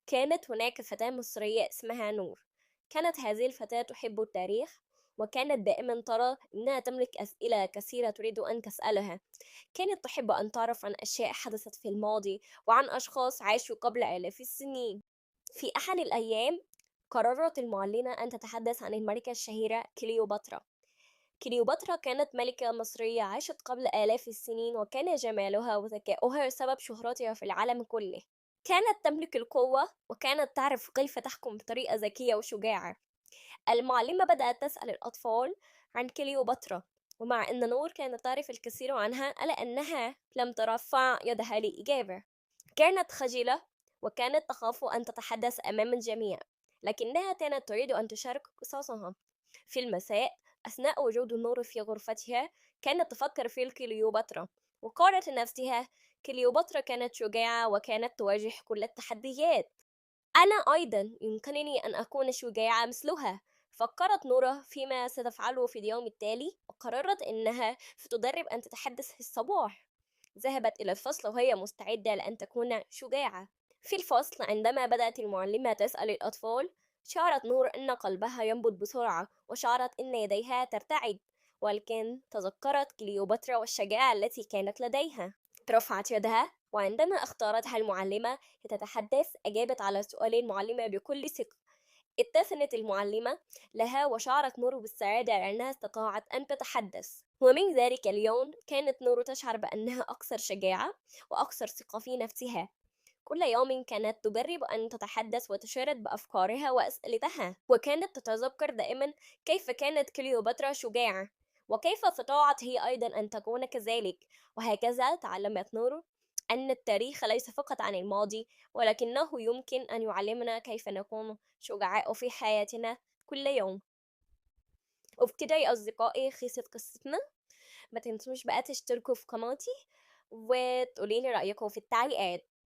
كانت هناك فتاة مصرية اسمها نور. كانت هذه الفتاة تحب التاريخ، وكانت دائما ترى أنها تملك أسئلة كثيرة تريد أن تسألها. كانت تحب أن تعرف عن أشياء حدثت في الماضي وعن أشخاص عاشوا قبل آلاف السنين. في أحد الأيام قررت المعلمة أن تتحدث عن الملكة الشهيرة كليوباترا. كليوباترا كانت ملكة مصرية عاشت قبل آلاف السنين، وكان جمالها وذكاؤها سبب شهرتها في العالم كله. كانت تملك القوة، وكانت تعرف كيف تحكم بطريقة ذكية وشجاعة. المعلمة بدأت تسأل الأطفال عن كليوباترا، ومع أن نور كانت تعرف الكثير عنها إلا أنها لم ترفع يدها لإجابة. كانت خجلة، وكانت تخاف أن تتحدث أمام الجميع، لكنها كانت تريد أن تشارك قصصها. في المساء، أثناء وجود النور في غرفتها، كانت تفكر في كليوباترا، وقالت لنفسها: كليوباترا كانت شجاعة وكانت تواجه كل التحديات. أنا أيضا يمكنني أن أكون شجاعة مثلها. فكرت نورة فيما ستفعله في اليوم التالي، وقررت أنها ستدرب أن تتحدث في الصباح. ذهبت إلى الفصل وهي مستعدة لأن تكون شجاعة. في الفصل، عندما بدأت المعلمة تسأل الأطفال، شعرت نور أن قلبها ينبض بسرعة، وشعرت أن يديها ترتعد. ولكن تذكرت كليوباترا والشجاعة التي كانت لديها. رفعت يدها، وعندما اختارتها المعلمة لتتحدث، أجابت على سؤال المعلمة بكل ثقة. ابتسمت المعلمة لها، وشعرت نور بالسعادة لأنها استطاعت أن تتحدث. ومن ذلك اليوم كانت نور تشعر بأنها أكثر شجاعة وأكثر ثقة في نفسها. كل يوم كانت تجرب أن تتحدث وتشارك بأفكارها وأسئلتها، وكانت تتذكر دائما كيف كانت كليوباترا شجاعة، وكيف استطاعت هي أيضا أن تكون كذلك. وهكذا تعلمت نور أن التاريخ ليس فقط عن الماضي، ولكنه يمكن أن يعلمنا كيف نكون شجعاء في حياتنا كل يوم. وبكده يا أصدقائي خلصت قصتنا. ما تنسوش بقى تشتركوا في قناتي، وتقوليلي رأيكم في التعليقات.